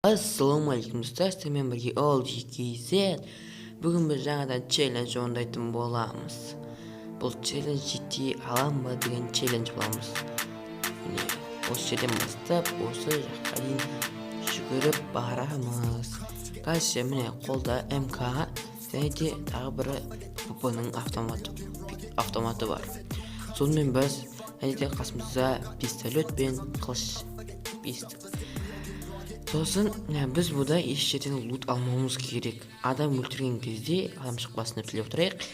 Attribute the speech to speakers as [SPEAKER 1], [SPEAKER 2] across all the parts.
[SPEAKER 1] Ассалаумағалейкум, достар! Сіздермен бірге OLG KZ. Бүгін біз жаңадан челлендж орындайтын боламыз. Бұл челлендж «Жете алам ба» деген челлендж боламыз. Міне, осы жерден бастап осы жаққа дейін жүгіріп барамыз. Дальше, міне, қолда МК және де тағы бір ПП-ның автоматы бар. Сонымен біз және де қасымызда пистолет пен қылыш. Сосын біз бұда еш жерден лут алмауымыз керек. Адам өлтірген кезде адам шықпасын деп тілеп отырайық.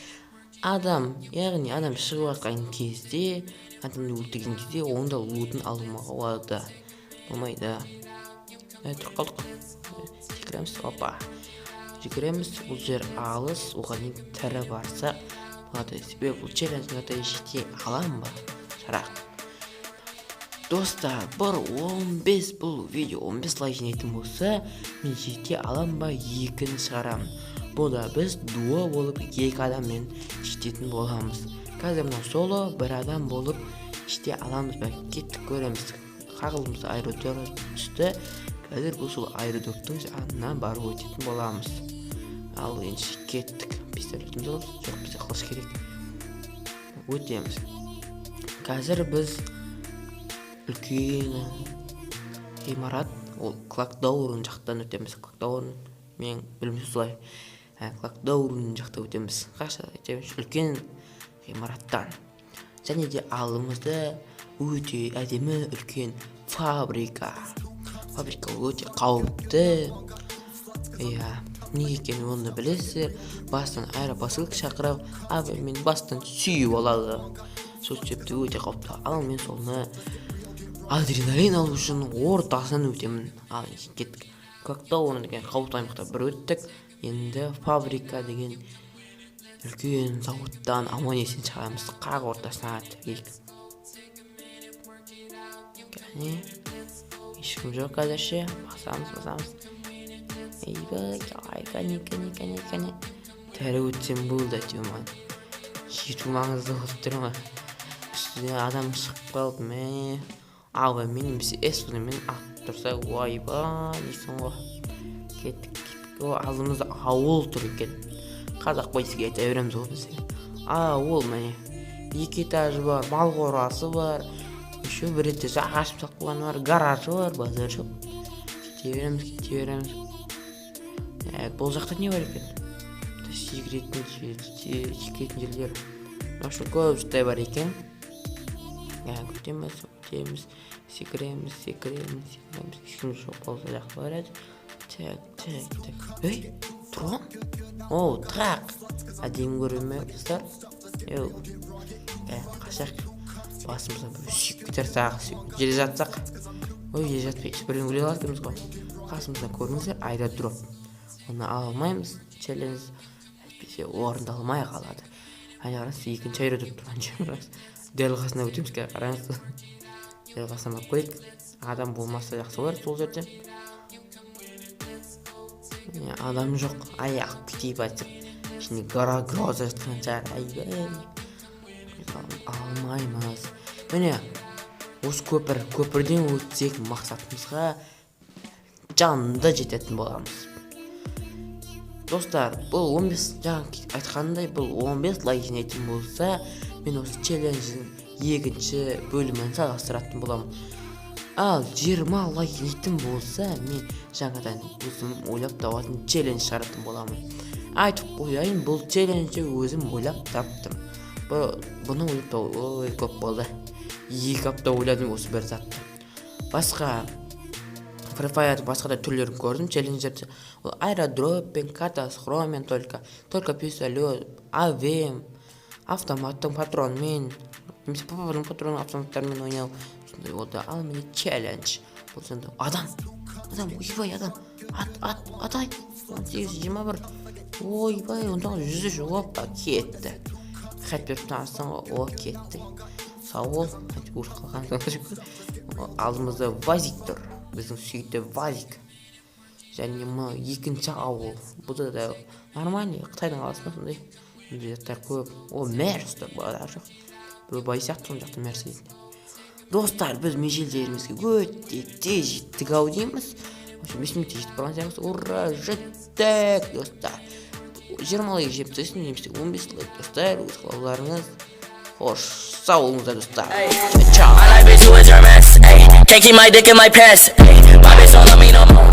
[SPEAKER 1] Адам, яғни адам шығып жатқан кезде, адамды өлтірген кезде оның да лутын алуға болады, болмайды. Тұрып қалдық қой. Секіреміз, опа, жүгіреміз. Бұл жер алыс, оған дейін тірі барсақ болады. Себебі бұл челленджге жете аламын ба, сұрақ. Достар, бір 15, бұл видео 15 лайк жинайтын болса, мен «Жете алам ба» екіні шығарамын. Бұл да біз дуо болып, екі адаммен жететін боламыз. Қазір мынау соло, бір адам болып жете аламыз ба? Кеттік, көреміз. Қағылымызда аэродроп түсті. Қазір бұл сол аэродроптың жанына барып өтетін боламыз. Ал енді кеттік. Пистолетімізді аламыз. Жоқ, бізге қылыш керек. Өтеміз. Қазір біз үлкен ғимарат, ол Clock Tower жақтан өтеміз. Clock Tower, мен білімім солай, Clock Tower жақта өтеміз. Қаша өтеміз үлкен ғимараттан. Және де алдымызда өте әдемі үлкен фабрика. Фабрика ол өте қауіпті, иә. Неге екенін оны білесіздер. Бастан аэропосылка шақырып, авиамен бастан сүйіп алады. Сол себепті өте қауіпті. Ал мен соны адреналин алу үшін ортасынан өтемін. Ал кеттік. Clock Tower деген қауіпті аймақта бір өттік. Енді фабрика деген үлкен зауыттан аман есен шығамыз. Қақ ортасына кірейік. Кәне, ешкім жоқ әзірше. Басамыз, басамыз. Ойбай, ай, кәне, кәне, кәне, кәне, тірі өтсем болды әйтеуір. Маған жету маңызды болып тұр ғой. Үстіне адам шығып қалды, мә. Ал мен немесе мен атып тұрса, ойбай дейсің ғой. Кеттік, кеттік. О, алдымызда ауыл тұр екен. Қазақ бойсыға айта береміз ғой біз. Ауыл, міне, екі этажы бар, мал қорасы бар, еще бір этажы ашып салып қойғаны бар, гаражы бар, базар жоқ. Кете береміз, кете береміз. Так, бұл жақта не бар екен? Секіретін жерлер вообще көп жұрттай бар екен. Иә, өтеміз, өтеміз, секіреміз, секіреміз, секіреміз. Ешкім жоқ болса, жақсы бар еді. Так, так, так, ей, трон, о, тұрақ әдемі көріне ме, достар? Еу, қашақ, басымыздан біреу сүйіп кетер тағы. Жерде жатсақ, ой, жерде жатпай, біреуін өле алады екенбіз ғой. Қасымыздан, көрдіңіздер, аэродроп. Оны ала алмаймыз, челлендж әйтпесе орындалмай қалады. Әне, қараңыз, екінші аэродроп тұрған жер. Дәл қасына өтеміз қазір, қараңыз. Дәл қасына барып қояйық. Адам болмаса, жақсы болар сол жерде. Міне, адам жоқ. Ай, алып кетейік айтсақ, ішінде гора гроза жатқан шығар. Айбай, алмаймыз. Міне, осы көпір, көпірден өтсек, мақсатымызға жанында жететін боламыз. Достар, бұл 15, жаңа айтқанымдай, бұл 15 лайк жинайтын болса, мен осы челлендждің екінші бөлімін жалғастыратын боламын. Ал 20 лайк жинайтын болса, мен жаңадан өзім ойлап табатын челлендж шығаратын боламын. Айтып қояйын, бұл челленджді өзім ойлап таптым. Бұны ойлап табу, ой, көп болды. 2 апта ойладым осы бір затты. Басқа Free Fire, басқа да түрлерін көрдім челлендждерді. Ол аэродроппен, карта с хромен, только пистолет, АВМ, автоматтың патронымен немесе ПП-ның патрон автоматтарымен ойнау, сондай болды. Ал міне, челлендж бұл сонда. Адам, адам, ойбай, адам, ат, ат, атай. 18, 21, ойбай, 19, 103. Опа, кетті. Хәт беріп таныстың ғой. О, кетті, сау бол. Өліп қалған. Алдымызда вазик тұр, біздің сүйікті вазик. Және мына екінші ауыл. Бұл да нормальный, қытайдың қаласы ма, сондай. Ондай заттар көп. О, мерс тұр, базар жоқ. Біреу бай сияқты сол жақта мерс дейтін. Достар, біз межелдерімізге өте тез жеттік ау дейміз. Общем, 5 минутта жетіп барған сияқтымыз. Ура, жеттік, достар! 20 лайк жеп тастайсың немесе 15 лайк, достар, өз қалауларыңыз. Қош, сау болыңыздар, достар, чао.
[SPEAKER 2] I like bitch who is your mess. Ay. Can't keep my dick in my pants. Ay. My bitch don't love me no more.